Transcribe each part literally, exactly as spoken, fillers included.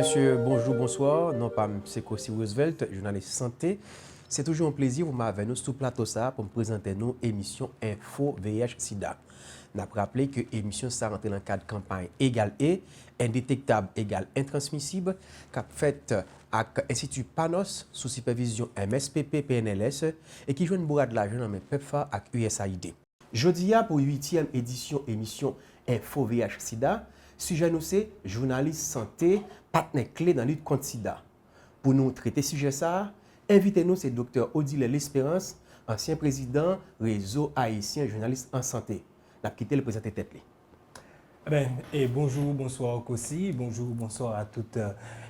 Mesye, bonjou, bonswa. Non pa m se Cossy Roosevelt, jounalis sante. Se toujou yon plezi pou m avè nou sou plato sa a pou m prezante nou emisyon Enfo V I H Sida. N ap raple ke emisyon sa a rantre nan kad kanpay Egal E, Endetektab egal Entransmisib, k ap fèt ak Enstiti Panos sou sipèvizyon M S P P P N L S e ki jwenn bourad lajan nan men PEPFAR ak U S A I D. Jodi a, pou uityèm edisyon emisyon Enfo V I H Sida, sijè nou se jounalis sante, patnè kle nan lit kont sida. Pou nou trete sijè sa a, envite nou se Doktè Odilè Lesperance, ansyen prezidan Rezo Ayisyen Jounalis an Sante. N ap kite l prezante tèt li. Ben, e bonjou, bonswa Cossy, bonjou, bonswa a tout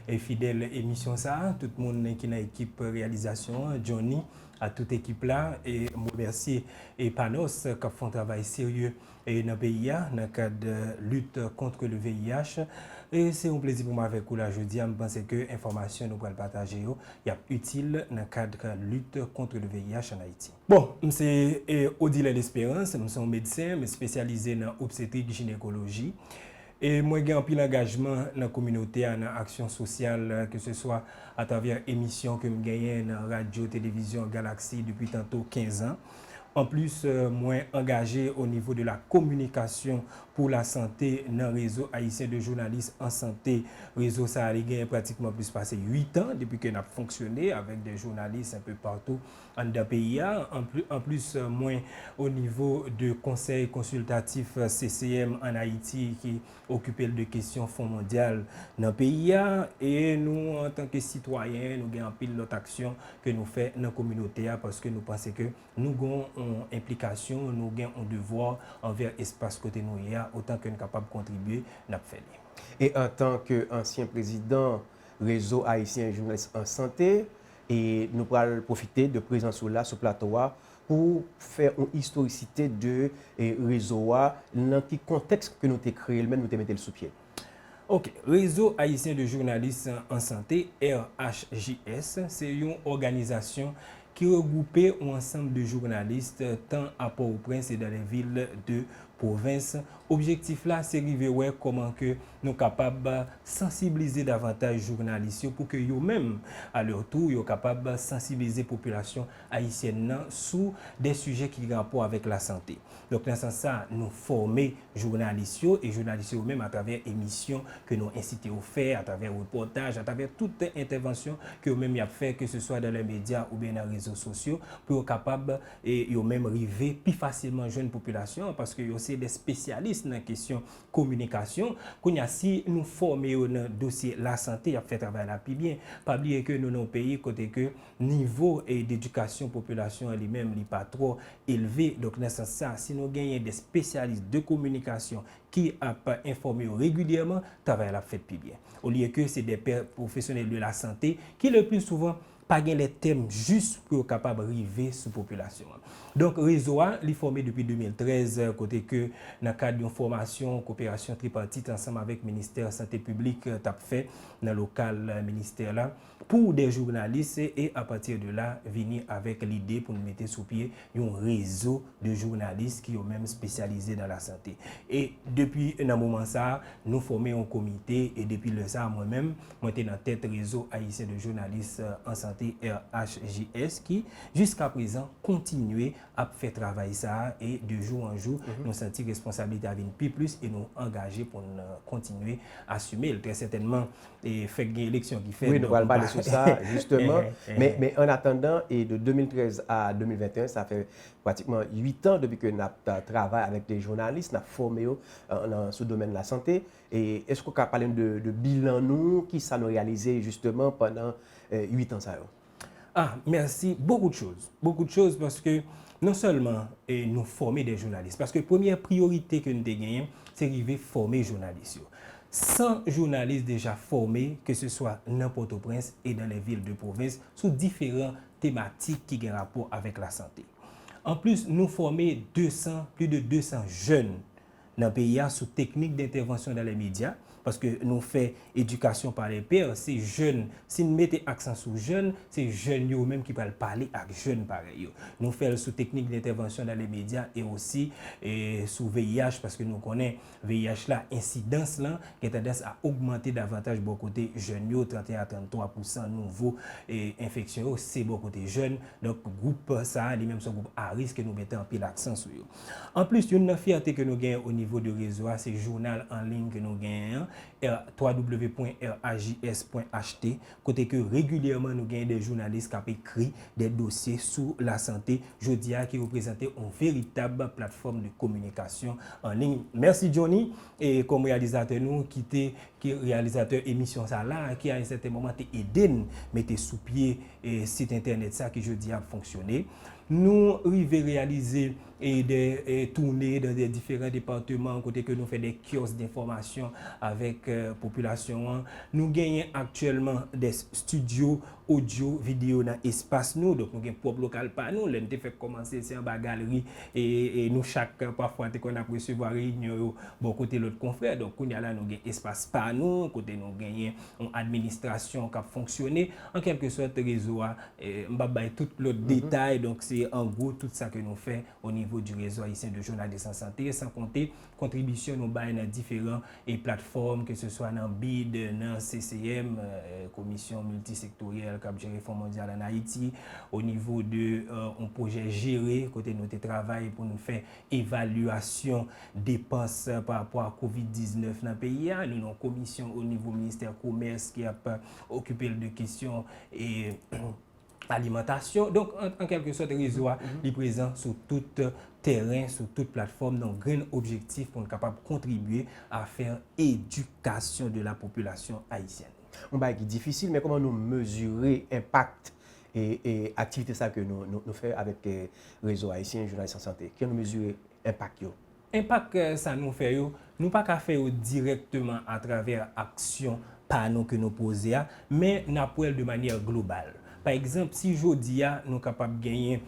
e fidèl emisyon sa a, tout moun ki nan ekip reyalizasyon an, Johnny, a tout ekip la, e m remèsye e Panos k ap fè yon travay serye e nan peyi a, nan kad lit kont le V I H. E se yon plezi pou m avèk ou la jodi a, m panse ke enfòmasyon nou pral pataje yo, y ap itil nan kad lit kont le V I H an Ayiti. Bon, m se e, Odilè Lesperance, m se yon medsen, m espesyalize nan obstetrik jinekoloji. E mwen gen anpil angajman nan kominote a, nan aksyon sosyal, ke se swa atravè emisyon ke m genyen nan radyo, televizyon Galaxy depi tanto kenz an. Anplis, mwen angaje o nivo de la kominikasyon pou la sante nan Rezo Ayisyen de Jounalis an Sante. Rezo sa a, li genyen pratikman plis pase uit an depi ke n ap fonksyone avèk de jounalis enpe patou anndan peyi a. Anplis, mwen o nivo de Konsèy Konsiltatif C C M an Ayiti ki okipe l de kesyon Fon Mondyal nan peyi a. E nou, antanke sitwayen, nou gen anpil lòt aksyon ke nou fè nan kominote a, paske nou panse ke nou gen yon enplikasyon, nou gen yon devwa anvè espas kote nou ye a, otan ke n kapab kontribye, n ap fè li. E antanke ansyen prezidan Rezo Ayisyen Jounalis an Sante, e nou pral pwofite de prezans ou la sou plato a pou fè yon istorisite de e, rezo a, nan ki kontèks ke nou te kreye l menm, nou te mete l sou pye. Ok, Rezo Ayisyen de Jounalis an Sante, R H J S, se yon òganizasyon ki regwoupe yon ansanm de jounalis, tan a Pòtoprens e dans les villes de province. Objektif la, se rive wè kòman ke nou kapab sansiblize davantaj jounalis yo pou ke yo menm, a lè tou, yo kapab sansiblize popilasyon ayisyèn nan sou de sijè ki gen rapò avèk lasante. Donk, nan sans sa, nou fòme jounalis yo, e jounalis yo menm, atravè emisyon ke nou ensite yo fè, atravè repòtaj, atravè tout entèvansyon ke yo menm y ap fè, ke se swa dans les médias oubyen nan rezo sosyo, pou yo kapab, e, yo menm rive pi fasilman jwenn popilasyon an, paske yo se de espesyalis nan kesyon kominikasyon. Kounye a, si nou fòme yo nan dosye lasante, y ap fè travay la pi byen. Pa bliye ke nou nan yon peyi kote ke nivo, e, dedikasyon popilasyon an li menm, li pa twò elve. Donk, nan sans sa, si nou genyen de espesyalis de kominikasyon ki ap enfòme yo regilyèman, travay la ap fèt pi byen. Olye ke se de pè-, pwofesyonèl de lasante ki, le pli souvan, pa gen lè tèm jis pou yo kapab rive sou popilasyon an. Donk, rezo a, li fòme depi de mil trèz, kote ke nan kad yon fòmasyon koperasyon tripatit ansanm avèk Ministè Sante Piblik, t ap fè nan lokal ministè la, pou de jounalis, e apati de la, vini avèk lide pou n mete sou pye yon rezo de jounalis ki yo menm espesyalize nan lasante. E depi nan moman sa a, nou fòme yon komite, e depi lè sa a, mwen menm, mwen te nan tèt Rezo Ayisyen de Jounalis an Sante, R H J S, ki, jiska prezan, kontinye ap fè travay sa a, e de jou an jou, nou santi responsablite a vin pi plis, e nou angaje pou n kontinye asime l. Trè sètènman, e fèk gen eleksyon ki fèt. Wi, nou pral pale sou sa, jisteman. Men, men an atandan, e de de mil trèz a de mil venteyen, sa fè pratikman uit an depi ke n ap ta-, travay avèk de jounalis, n ap fòme yo, e, nan, sou domèn lasante. E èske w ka pale n de, de bilan nou, kisa nou reyalize jisteman pandan, e, uit an sa yo? Ah, merci. Beaucoup de choses. Beaucoup de choses, paske non sèlman, e, nou fòme de jounalis, paske premyè priyorite ke nou te genyen, se rive fòme jounalis yo. San jounalis deja fòme, ke se swa nan Pòtoprens e dans les villes de province, sou diferan tematik ki gen rapò avèk lasante. Anplis, nou fòme de san, plis de de san jèn nan peyi a sou teknik d'entèvansyon dans les médias, Paske nou fè éducation par les pairs, se jèn, si n mete aksan sou jèn, se jèn yo menm ki pral pale ak jèn parèy yo. Nou fè l sou technique d'intervention dans les médias e osi e sou V I H, paske nou konnen V I H la, ensidans lan gen tandans a ogmante davantaj bò kote jèn yo, trant et un a trant twa pousan nouvo e enfeksyon yo, se bò kote jèn. Donk, gwoup sa a, li menm se yon gwoup a risk ke nou mete anpil aksan sou yo. Anplis, youn nan fyète ke nou genyen o nivo de rezo a, se jounal an liy ke nou genyen an, w w w pwen r a j s pwen h t, kote ke regilyèman nou genyen de jounalis k ap ekri de dosye sou lasante, jodi a ki reprezante yon veritab platfòm de kominikasyon an liy. Mèsi Johnny, e kòm reyalizatè nou ki te, ki reyalizatè emisyon sa la, ki a yon sèten moman te ede n mete sou pye e sit entènèt sa ki jodi a ap fonksyone. Nou rive reyalize e de e toune dan de diferan depatman kote ke nou fè de kiyòs denfòmasyon avèk e popilasyon an. Nou genyen aktyèlman de s- estidyo odyo, videyo nan espas nou. Donk, nou gen pwòp lokal pa nou. Lè n te fèk kòmanse, se anba galri e, e nou chak, pafwa, te konn ap resevwa reyinyon yo bò kote lòt konfrè. Donk, kounye a la, nou gen espas pa nou, kote nou genyen yon administrasyon k ap fonksyone. An kèlke sòt, rezo a, e, m p ap bay tout lòt detay. Donk, se an gwo tout sa ke nou fè o nivo du Réseau Haïtien de Journalistes en Santé, san konte kontribisyon nou bay nan diferan e platfòm, ke se swa nan bid, nan C C M, e, Komisyon Miltisektoryèl k ap jere Fon Mondyal ann Ayiti, o nivo de e, yon pwojè jere, kote nou te travay pou nou fè evalyasyon depans pa rapò a kovid diznèf nan peyi a. Nou nan yon komisyon o nivo ministè komès ki ap okipe l de kesyon e alimantasyon. Donk, an, an kèlke sòt, rezo a, li prezan sou tout tèren, sou tout platfòm, nan yon grenn objektif pou n kapab kontribye a fè éducation de la population haïtienne. Yon bagay ki difisil, men kòman nou mezire enpak e, e aktivite sa ke nou, nou, nou fè avèk e, Réseau Haïtien Journalistes en Santé? Kijan nou mezire enpak yo? Enpak e, sa nou fè yo, nou pa ka fè yo dirèkteman atravè aksyon pa nou ke nou poze a, men n ap wè l de manyè global. Pa egzanp, si jodi a nou kapab genyen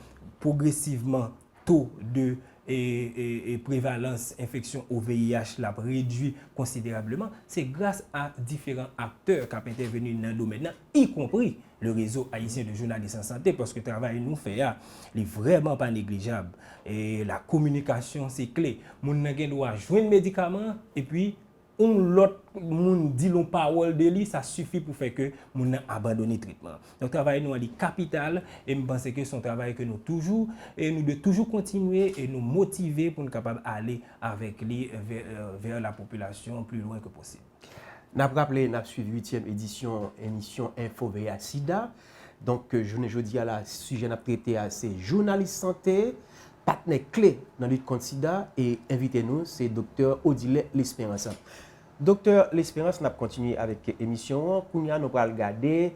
pwogresivman to de e, e, e prevalans enfeksyon O V I H la ap redui konsiderableman, se gras a diferan aktè k ap entèveni nan domèn nan, ikonpri le Réseau Haïtien de Journalistes en Santé, paske travay nou fè a, li vrèman pa neglijab. E la kominikasyon, se kle. Moun nan gen dwa jwenn medikaman an, epi yon lòt moun di l yon pawòl de li, sa sifi pou fè ke moun nan abandone tretman an. Donk, travay nou an, li kapital, e m panse ke se yon travay ke nou toujou, e nou dwe toujou kontinye, e nou motive pou n kapab ale avèk li vè, vè la popilasyon pli lwen ke posib. N ap raple, n ap swiv uityèm edisyon emisyon Enfo V I H Sida. Donk, jounen jodi a la, sijè n ap trete a, se jounalis sante, patnè kle nan lit kont sida, e envite nou, se Doktè Odilè Lesperance. Doktè Lesperance, n ap kontinye avèk emisyon an. Kounye a, nou pral gade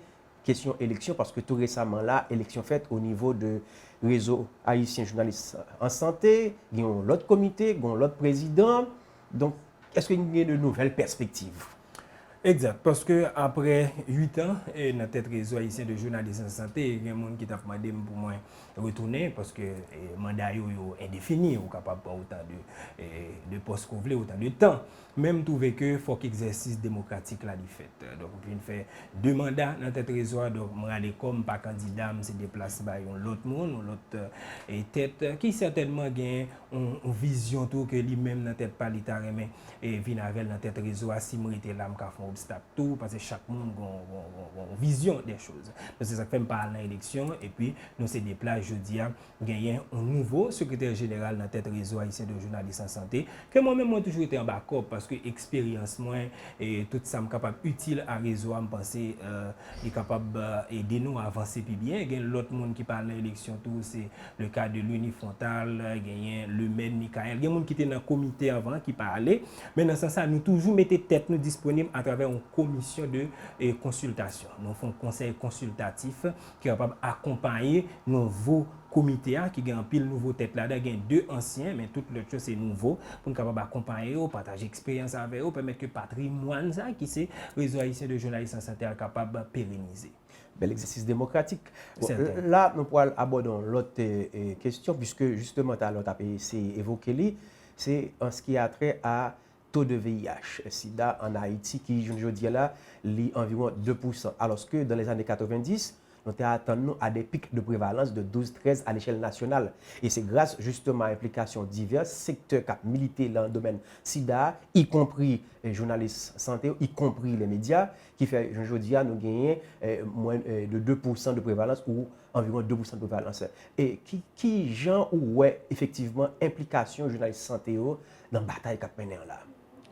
kesyon eleksyon, paske tou resaman la, eleksyon fèt o nivo de Réseau Haïtien Journalistes en Santé, gen yon lòt komite, gen yon lòt prezidan. Donk, èske gen de nouvèl pèspektiv? Egzak, paske apre uit an, e, nan tèt Réseau Haïtien de Journalistes en Santé, gen moun ki t ap mande m pou mwen retounen, paske, e, manda yo, yo endefini, ou kapab pran otan de, e, de pòs ke w vle, otan de tan. Men m twouve ke fòk egzèsis demokratik la li fèt. Donk, m fin fè de manda nan tèt rezo a, donk m rale kò m, m pa kandida, m se deplas bay yon lòt moun, yon lòt, e, tèt, ki sètènman gen yon, yon vizyon tou ke li menm nan tèt pa li ta renmen, e, vin avè l nan tèt rezo a, si m rete la, m ka fè yon obstak tou, paske chak moun gon, gon, gon, gon vizyon dè choz. Donk, se sa k fè m pa al nan eleksyon, epi nou se deplas jodi a, genyen yon nouvo sekretè jeneral nan tèt Réseau Haïtien de Journalistes en Santé, ke mwen menm mwen toujou rete anba kòb, paske eksperyans mwen e tout sa m kapab itil a rezo a, m panse, e, li kapab, e, ede nou avanse pi byen. Gen lòt moun ki pa al nan eleksyon tou, se le ka de Luny Fontal, genyen Lemèn Michael. Gen moun ki te nan komite anvan ki pa ale, men nan sans sa, nou toujou mete tèt nou disponib atravè yon komisyon de, e, konsiltasyon. Nou fè yon konsèy konsiltatif ki kapab akonpaye nouvo komite a, ki gen anpil nouvo tèt ladan, gen de ansyen, men tout lòt yo se nouvo, pou n kapab akonpaye yo, pataje eksperyans avè yo, pèmèt ke patrimwàn sa, ki se Réseau Haïtien de Journalistes en Santé a, kapab perenize. Bèl egzèsis demokratik. Bon, sèten. La, nou pral abòde yon lòt, e, e, kesyon, piske jisteman, talè w t ap eseye evoke li, se an ce qui a trait à taux de V I H, sida an Ayiti, ki, jounen jodi a la, li anviwon de pousan, alòske dans les années quatre-vingt-dix, nou te atann nou à des pics de prévalence de douze, treize à l'échelle nationale. E se gras, jisteman, a enplikasyon divès sektè k ap milite nan domèn sida, ikonpri, eh, jounalis sante yo, ikonpri les médias, ki fè, jounen jodi a, nou genyen, eh, mwen, eh, de de pousan de prévalence ou anviwon de pousan de prévalence. E ki, ki jan ou wè efektivman enplikasyon jounalis sante yo nan batay k ap mennen an la?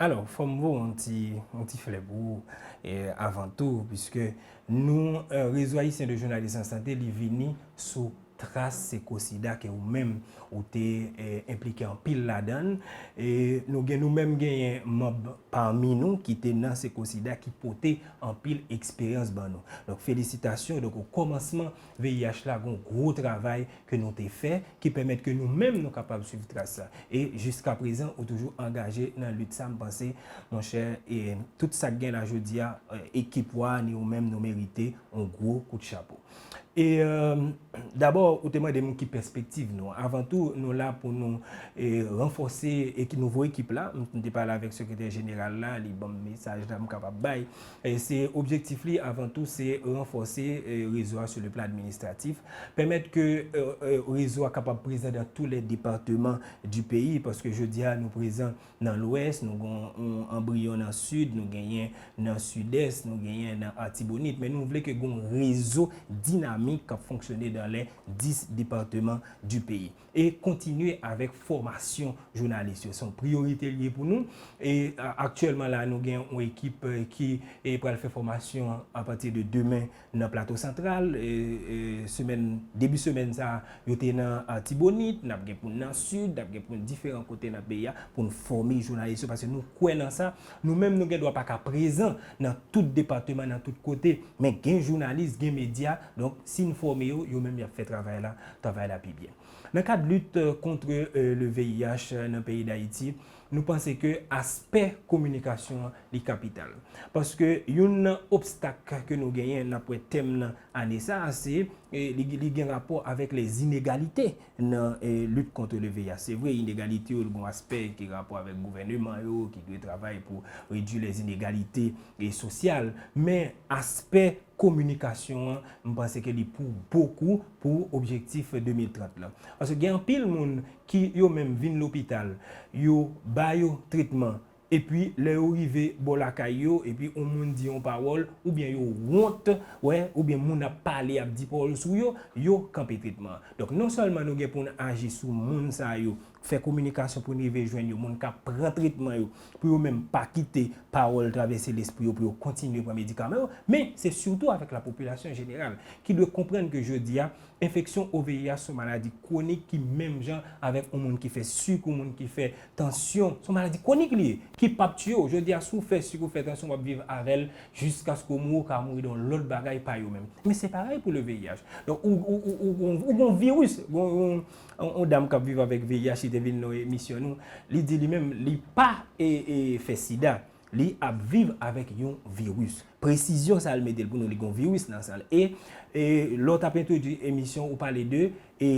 Alò, fò m voye yon ti, yon ti flè pou ou, eh, avan tou, piske nou, eh, Réseau Haïtien de Journalistes en Santé, li vini sou tras Sekosida ke ou menm ou te, eh, enplike anpil ladan l. E nou gen, nou menm genyen manm pami nou ki te nan Sekosida ki pote anpil eksperyans ban nou. Donk, felisitasyon. Donk, o kòmansman V I H la, gon gwo travay ke nou te fè ki pèmèt ke nou menm nou kapab swiv tras sa. E jiska prezan, ou toujou angaje nan lit sa, m panse, monchè, e tout sa k gen la jodi a, eh, ekip ou a, ni ou menm, nou merite yon gwo kout chapo. E, euh, dabò, ou te mande m ki pèspektiv nou. Avan tou, nou la pou nou, eh, ranfòse eki-, nouvo ekip la. M, m te pale avèk sekretè jeneral la, li ban m mesaj la, m kapab bay. E se objektif li, avan tou, se ranfòse, eh, rezo a sur le plan administratif, pèmèt ke, eh, eh, rezo a kapab prezan dans tous les départements du pays, paske jodi a, nou prezan nan Lwès, nou gen yon anbriyon nan Sid, nou genyen nan Sidès, nou genyen nan Atibonit, men nou vle ke gen yon rezo dinamik k ap fonksyone dans les dix départements du pays. E kontinye avèk fòmasyon jounalis yo. Se yon priyorite li ye pou nou. E, a, aktyèlman la, nou gen yon ekip, eh, ki, eh, pral fè fòmasyon apati de demen nan Plato Santral. E, e, semèn, debi semèn sa a, yo te nan Atibonit, n ap gen pou n nan Sid, n ap gen pou n diferan kote nan peyi a, pou n fòme jounalis yo, paske nou kwè nan sa. Nou menm, nou gen dwa pa ka prezan nan tout depatman, nan tout kote, men gen jounalis, gen medya, donk, si n fòme yo, yo menm y ap fè travay la, travay la pi byen. Nan kad lit, euh, kont, euh, le V I H, euh, nan peyi Dayiti, nou panse ke aspè kominikasyon an, li kapital. Paske youn nan obstak ke nou genyen, n ap wè tèm nan ane sa a, se, eh, li, li gen rapò avèk les inégalités nan, eh, lit kont le V I H. Se vre, inegalite yo, li gen aspè ki rapò avèk gouvèneman yo, ki dwe travay pou redui les inégalités, eh, sosyal. Men aspè kominikasyon an, m panse ke li pou bokou pou objektif de mil trant lan. Paske gen anpil moun ki yo menm vin lopital, yo ba yo tretman, epi lè yo rive bò lakay yo, epi yon moun di yon pawòl, oubyen yo wont, wè, oubyen moun ap pale, ap di pawòl sou yo, yo kanpe tretman an. Donk, non sèlman nou gen pou n aji sou moun sa yo, fè kominikasyon pou n rive jwenn yo, moun k ap pran tretman yo, pou yo menm pa kite pawòl travèse lespri yo, pou yo kontinye pran medikaman yo, men se sitou avèk lapopilasyon jeneral ki dwe konprann ke jodi a, enfeksyon O V I H se yon maladi kwonik ki menm jan avèk yon moun ki fè sik, yon moun ki fè tansyon. Se yon maladi kwonik li ye, ki p ap tiye w. Jodi a, si w fè sik, ou fè tansyon, w ap viv avè l jiskaske w mouri, ou ka mouri de yon lòt bagay pa yo menm. Men se parèy pou le V I H. Donk, ou, ou, ou, ou, ou, ou gen yon viris, yon, yon, yon, yon dam k ap viv avèk V I H, li te vin nan emisyon nou, li di li menm, li pa, e, e, fè sida, li ap viv avèk yon viris. Presizyon sa l mete l pou nou, li gen yon viris nan san l. E, e lè w t ap entwodui emisyon, ou pale de, e,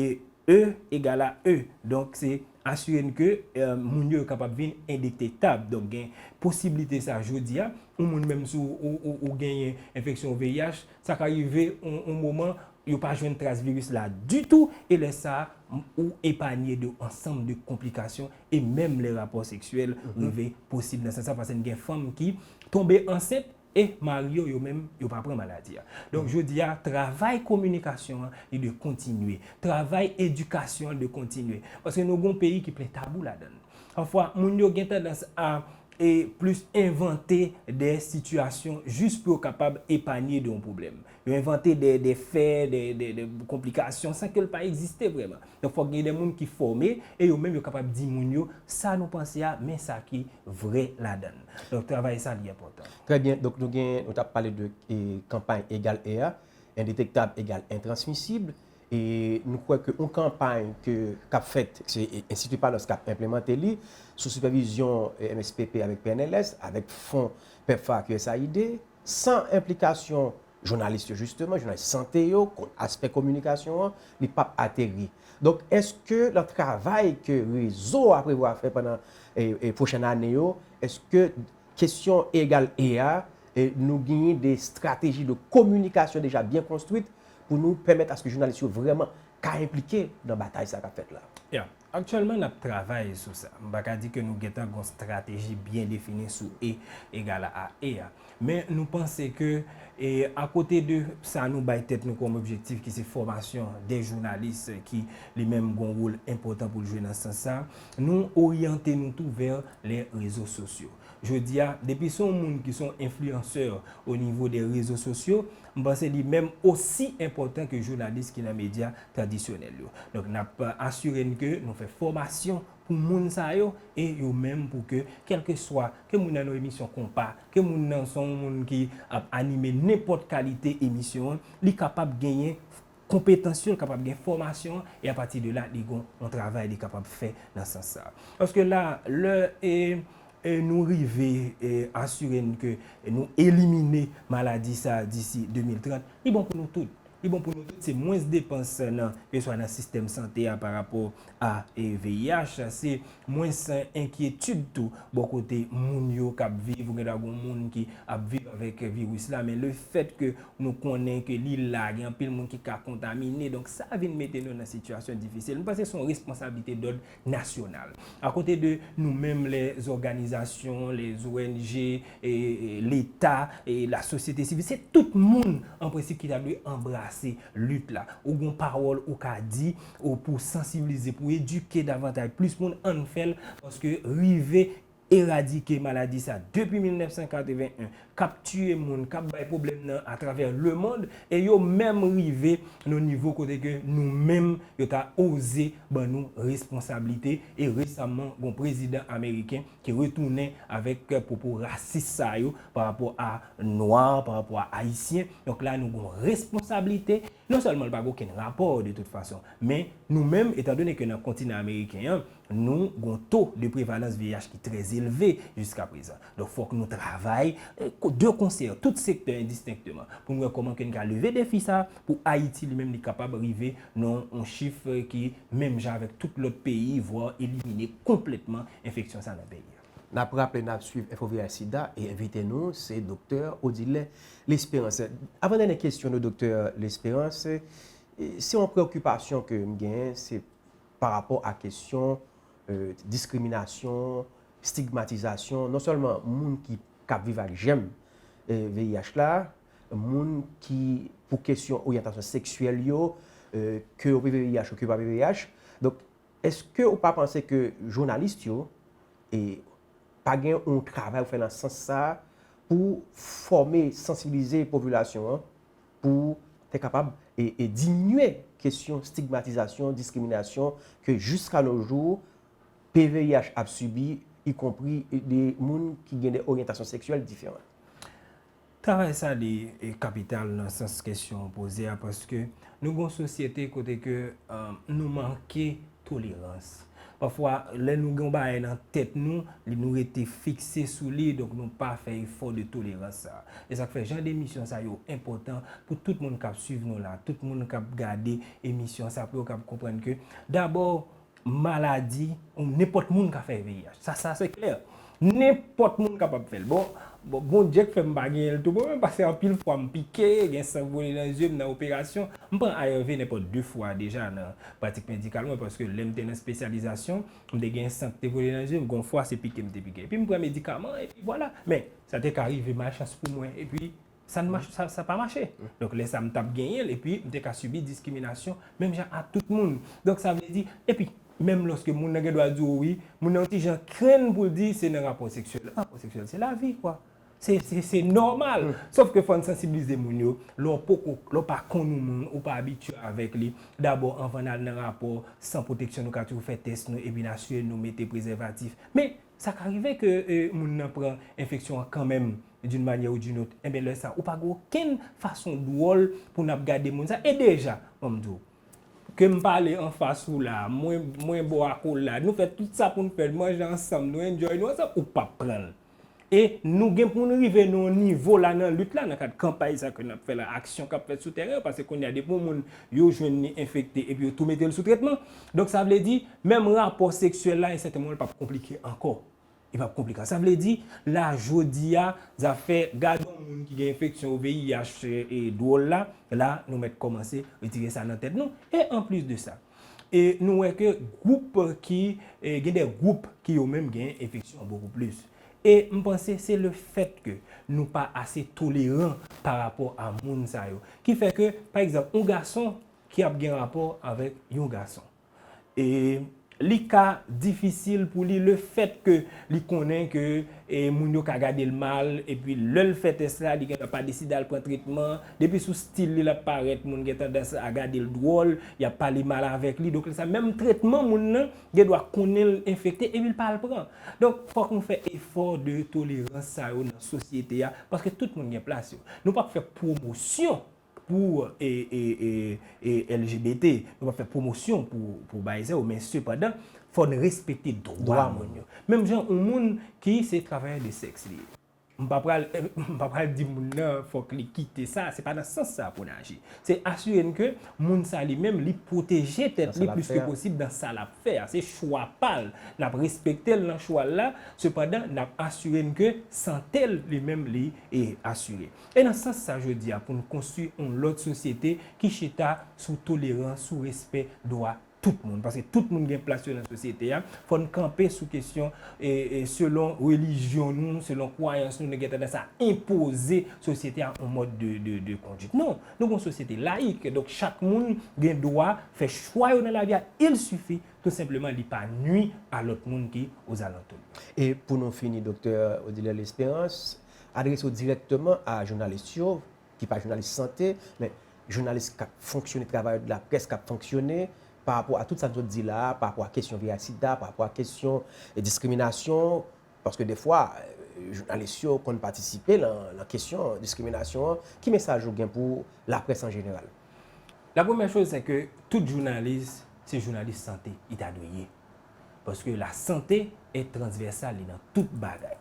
E egal a E. Donk, se asire n ke, eh, moun yo, yo kapab vin endetektab. Donk, gen posiblite sa jodi a. Yon moun menm si w, ou, ou, ou genyen enfeksyon V I H, sa ka rive yon, yon moman, yo pa jwenn tras viris la ditou, e lè sa a, m, ou epanye de ansanm de konplikasyon, e menm lè rapò seksyèl rive posib nan sans sa, paske n gen fanm ki tonbe ansent, e mari yo, yo menm, yo pa pran maladi a. Donk, jodi a, travay kominikasyon an, li dwe kontinye. Travay edikasyon an dwe kontinye. Paske nou gen yon peyi ki plen tabou ladan l. Pafwa, moun yo gen tandans a, e, plis envante de sitiyasyon jis pou yo kapab epanye de yon pwoblèm. Yo envante de, de fè, de, de, de konplikasyon san ke l pa egziste vrèman. Donk, fòk gen de moun ki fòme e yo menm yo kapab di moun yo sa nou panse a, men sa ki vrè ladan l. Donk, travay sa li enpòtan. Trè byen. Donk, nou gen, nou t ap pale de, e, kanpay Egal E a, endetektab egal entransmisib. E nou kwè ke yon kanpay ke, k ap fèt, se, e, Enstiti Palos k ap enplimante li, sou sipèvizyon, e, M S P P avèk P N L S, avèk fon pèpfa ak U S A I D, san enplikasyon jounalis yo, jisteman, jounalis sante yo, ko- aspè kominikasyon an, li p ap ateri. Donk, èske nan travay ke rezo a prevwa fè pandan e, e, pwochèn ane yo, èske kesyon E egal E a, e, nou genyen de strateji de kominikasyon deja byen konstwit pou nou pèmèt aske jounalis yo vrèman ka enplike nan batay sa k ap fèt la? Ya, aktyèlman, n ap travay sou sa. M pa ka di ke nou gentan gen yon strateji byen defini sou E egal a E a. Men nou panse ke, e, akote de sa nou bay tèt nou kòm objektif, ki se fòmasyon de jounalis, ki li menm gen yon wòl enpòtan pou l jwe nan sans sa, nou oryante nou tou vè lè rezo sosyo. Jodi a, depi se yon moun ki se yon enfliyansè o nivo de rezo sosyo, m panse li menm osi enpòtan ke jounalis ki nan medya tradisyonèl yo. Donk, n ap asire n ke nou fè fòmasyon pou moun sa yo e yo menm pou ke, kèlkeswa, ke moun nan nan emisyon konpa, ke moun nan se yon moun ki ap anime nenpòt kalite emisyon an, li kapab genyen konpetans yo, li kapab gen fòmasyon an, e apati de la, li gen yon travay li kapab fè nan sans sa. Paske la, lè e, e nou rive e asire n ke nou elimine maladi sa disi de mil trant, li bon pou nou tout. Li bon pou nou tout, se mwens depans nan, keswa nan sistèm sante a pa rapò a e, V I H, se mwens enkyetid tou bò kote moun yo k ap viv, ou gen dwa gen yon moun ki ap viv avèk viris la, men lefèt ke nou konnen ke li la, gen anpil moun ki ka kontamine, donk sa vin mete nou nan sitiyasyon difisil. M panse se yon responsablite dòd nasyonal. Akote de nou menm, lè òganizasyon, lè O N G, e, e, Leta, e, lasosyete sivil, se tout moun, an prensip, ki ta dwe anbrase lit la. Ou gen yon pawòl ou ka di, ou pou sansibilize, pou edike davantay plis moun, ann fè l, paske rive eradike maladi sa depi mil nèf san katreven en, k ap tiye moun, k ap bay pwoblèm nan atravè lemonn, e yo menm rive nan nivo kote ke nou menm, yo ta oze ban nou responsablite, e resaman, gen yon prezidan ameriken ki retounen avèk pwopo rasis sa yo pa rapò a nwa, pa rapò a ayisyen. Donk la, nou gen yon responsablite. Non sèlman l pa gen okenn rapò de tout fason, men nou menm, etandone ke nan kontinan ameriken an, nou gen yon to de prevalans V I H ki trè elve jiska prezan. Donk, fòk nou travay, e, ko- de konsè, tout sektè endistenkteman, pou nou wè kòman ke n ka leve defi sa, pou Ayiti li menm li kapab rive nan yon chif, e, ki menm jan avèk tout lòt peyi, vwa elimine konplètman enfeksyon sa nan peyi a. N ap raple n ap swiv Enfo V I H Sida e envite nou se Doktè Odilè Lesperance. Avan dènye kesyon nou, Doktè Lesperance, e, se yon preokipasyon ke m genyen, se pa rapò a kesyon, e, diskriminasyon, stigmatizasyon, non sèlman moun ki k ap viv ak jèm, e, V I H la, moun ki, pou kesyon oryantasyon seksyèl yo, e, ke yo P V I H ou ke yo pa P V I H. Donk, èske ou pa panse ke jounalis yo, e, pa gen yon travay pou fè nan sans sa pou fòme, sansibilize popilasyon an pou te kapab e, e diminye kesyon stigmatizasyon, diskriminasyon ke jiska no jou P V I H ap sibi, ikonpri de moun ki gen de oryantasyon seksyèl diferan? Travay sa li e kapital nan sans kesyon w poze a, paske nou gen yon sosyete kote ke, e, nou manke tolerans. Pafwa, lè nou gen yon bagay nan tèt nou, li nou rete fikse sou li, donk nou pa fè efò de tolerans sa. E sa k fè jan de emisyon sa yo enpòtan pou tout moun k ap swiv nou la, tout moun k ap gade emisyon sa, pou yo kab konprann ke dabò, maladi, nenpòt moun ka fè V I H. Sa, sa se klè. Nenpòt moun kapab fè l. Bon, bon, Bondye k fè m pa genyen l tou bon, men paske anpil fwa m pike, gen san k vole nan zye m nan operasyon. M pran A R V nenpòt de fwa deja nan pratik medikal mwen, paske lè m te nan espesyalizasyon, m te gen san k te vole nan zye m, gon fwa se pike m te pike. Epi m pran medikaman, epi vwala. Men, sa te ka rive malchans pou mwen, epi sa n mach, sa, sa pa mache. Donk, lè sa m t ap genyen l, epi m te ka sibi diskriminasyon, menm jan a tout moun. Donk, sa vle di, epi, menm lòske moun nan gen dwa di w wi, moun nan yon ti jan krenn pou l di se nan rapò seksyèl. Rapò seksyèl, se lavi, kwa. Se, se, se nòmal. Sòf ke fò n sansibilize moun yo. Lè w poko, lè w pa konn yon moun, ou pa abitye avèk li, dabò, anvan n al nan rapò, san pwoteksyon, nou ka toujou fè tès nou, epi n asire nou mete prezèvatif. Men, sa ka rive ke, e, moun nan pran enfeksyon an kanmenm, d'une manière ou d'une autre. Enben, lè sa, ou pa gen okenn fason dwòl pou n ap gade moun sa. E deja, ban m di w, ke m pale anfas ou la, mwen, mwen ba w akolad, nou fè tout sa pou n fè, manje ansanm, nou enjoy nou ansanm, ou p ap pran l. E nou gen pou nou rive nan yon nivo la nan lit la, nan kad kanpay sa ke n ap fè la, aksyon k ap fèt sou tèren, paske kounye a depi yon moun yo jwenn li enfekte epi yo tou mete l sou tretman. Donk sa vle di, menm rapò seksyèl la, e sèten moman, l p ap konplike ankò. Li p ap konplike. Sa vle di, la, jodi a, zafè gade yon moun ki gen enfeksyon V I H e dwòl la, la, nou mèt kòmanse retire sa nan tèt nou. E anplis de sa, e nou wè ke gwoup ki, e gen de gwoup ki yo menm gen enfeksyon bokou plis. E m panse se le fèt ke nou pa ase toleran pa rapò a moun sa yo. Ki fè ke, pa egzanp, yon gason ki ap gen rapò avèk yon gason. E li ka difisil pou li le fèt ke li konnen ke e moun yo ka gade l mal, epi lè l fè tès la, li gentan pa deside al pran tretman. Depi sou stil li l ap parèt, moun gen tandans a gade l dwòl, y ap pale mal avèk li. Donk, sa menm tretman moun nan gen dwa konnen l enfekte, epi l pa al pran. Donk, fòk nou fè efò de tolerans sa yo nan sosyete a, paske tout moun gen plas yo. Nou p ap fè pwomosyon pou e, e, e, e L G B T. Nou p ap fè pwomosyon pou, pou bagay sa yo, men sepandan, fò n respekte dwa moun yo. Menm jan yon moun ki se travayè de sèks li ye. M pa pral, m pa pral di moun nan fòk li kite sa, se pa nan sans sa pou n aji. Se asire n ke moun sa li menm, li pwoteje tèt li plis ke posib nan sa l ap fè a. Se chwa pa l. N ap respekte l nan chwa l la, sepandan, n ap asire n ke sante l li menm li e asire. E nan sans sa, jodi a, pou n konstwi yon lòt sosyete ki chita sou tolerans, sou respè dwa tout moun. Paske tout moun gen plas yo nan sosyete a. Fò n kanpe sou kesyon, e, e, selon relijyon nou, selon kwayans nou, nou gen tandans a enpoze sosyete a yon mòd de, de, de kondwit. Non, nou gen yon sosyete layik, donk chak moun gen dwa fè chwa yo nan lavi a, il sifi tou senpleman li pa nwi a lòt moun ki ozalantou l. E pou nou fini, Doktè Odilè Lesperance, adrese w dirèkteman a jounalis yo, ki pa jounalis sante, men jounalis k ap fonksyone, travayè de la près k ap fonksyone, pa rapò a tout sa n sot di la a, pa rapò a kesyon V I H sida, pa rapò a kesyon, e, diskriminasyon, paske defwa, e, jounalis yo konn patisipe nan, nan kesyon diskriminasyon an. Ki mesaj ou gen pou laprès an jeneral? La premyè choz, se ke tout jounalis, se jounalis sante, li ta dwe ye. Paske la sante est transversale, li nan tout bagay.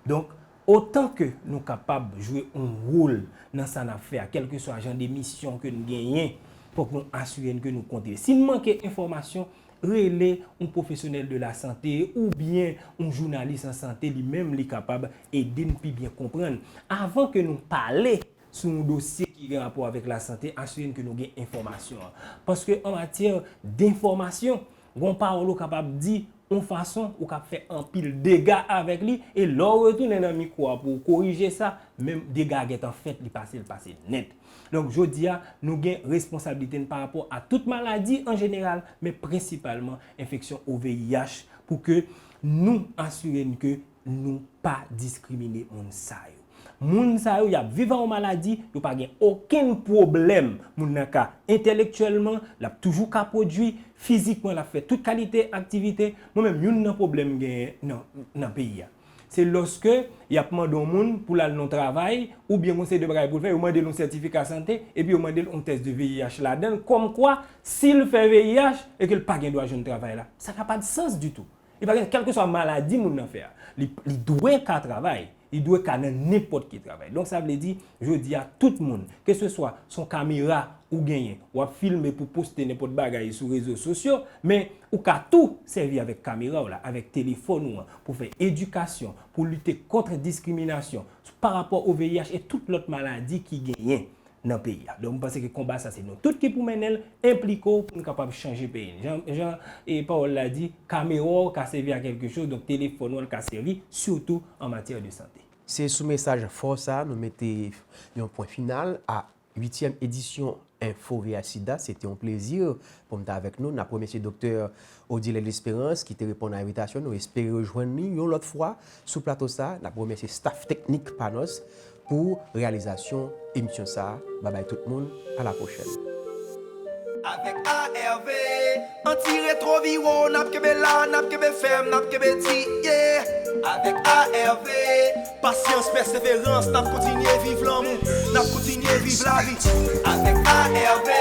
Donk, otan ke nou kapab jwe yon wòl nan sa n ap fè a, kèlkeswa jan de misyon ke n genyen, fòk nou asire n ke nou kontribye. Si n manke enfòmasyon, rele yon pwofesyonèl de la sante oubyen yon jounalis an sante, li menm li kapab ede n pi byen konprann. Avan ke nou pale sou yon dosye ki gen rapò avèk lasante, asire n ke nou gen enfòmasyon an. Paske an matyè denfòmasyon, gon pawòl ou kapab di yon fason, ou kab fè anpil dega avèk li, e lè w retounen nan mikwo a pou w korije sa, menm dega a gentan fèt, li pase, l pase nèt. Donk, jodi a, nou gen responsablite n pa rapò a tout maladi an jeneral, men prensipalman enfeksyon O V I H, pou ke nou asire n ke nou pa diskrimine moun sa yo. Moun sa yo, y ap viv ak yon maladi, yo pa gen okenn pwoblèm. Moun nan ka entèlektyèlman, l ap toujou ka pwodui, fizikman, l ap fè tout kalite aktivite. Mwen menm, youn nan pwoblèm m genyen nan, nan peyi a, se lòske y ap mande yon moun pou l al nan yon travay, oubyen yon seri de bagay pou l fè, yo mande l yon sètifika sante, epi yo mande l yon tès de V I H ladan l, kòmkwa, si l fè V I H e ke l pa gen dwa jwenn travay la, sa ka pa de sans ditou. Li pa gen, kèlkeswa maladi moun nan fè a, li, li dwe ka travay, li dwe ka nan nenpòt ki travay. Donk, sa vle di, jodi a, tout moun, keseswa se yon kamera ou genyen, w ap filme pou poste nenpòt bagay sou rezo sosyo, men ou ka tou sèvi avèk kamera w la, avèk telefòn ou an, pou fè edikasyon, pou lite kont diskriminasyon, pa rapò O V I H e tout lòt maladi ki genyen nan peyi a. Donk, m panse ke konba sa, se nou tout ki pou mennen l, enplike w pou n kapab chanje peyi n. Jan, jan, e, pawòl la di, kamera w ka sèvi a kèlke choz, donk telefòn ou an ka sèvi, sitou an matyè de sante. Se sou mesaj fò sa a nou mete yon pwen final a uityèm edisyon Enfo V I H sida. Se te yon plezi pou m te avèk nou. N ap remèsye Doktè Odilè Lesperance ki te reponn a envitasyon nou. Espere rejwenn li yon lòt fwa sou plato sa a. N ap remèsye staf teknik Panos pou reyalizasyon emisyon sa a. Babay tout moun, a la pwochèn. Avèk A R V, anti-retwoviro, n ap kenbe la, n ap kenbe fèm, n ap kenbe di, yeah. Avèk A R V, pasyans, pèseverans, n ap kontinye viv lanmou, n ap kontinye viv lavi. Avèk A R V,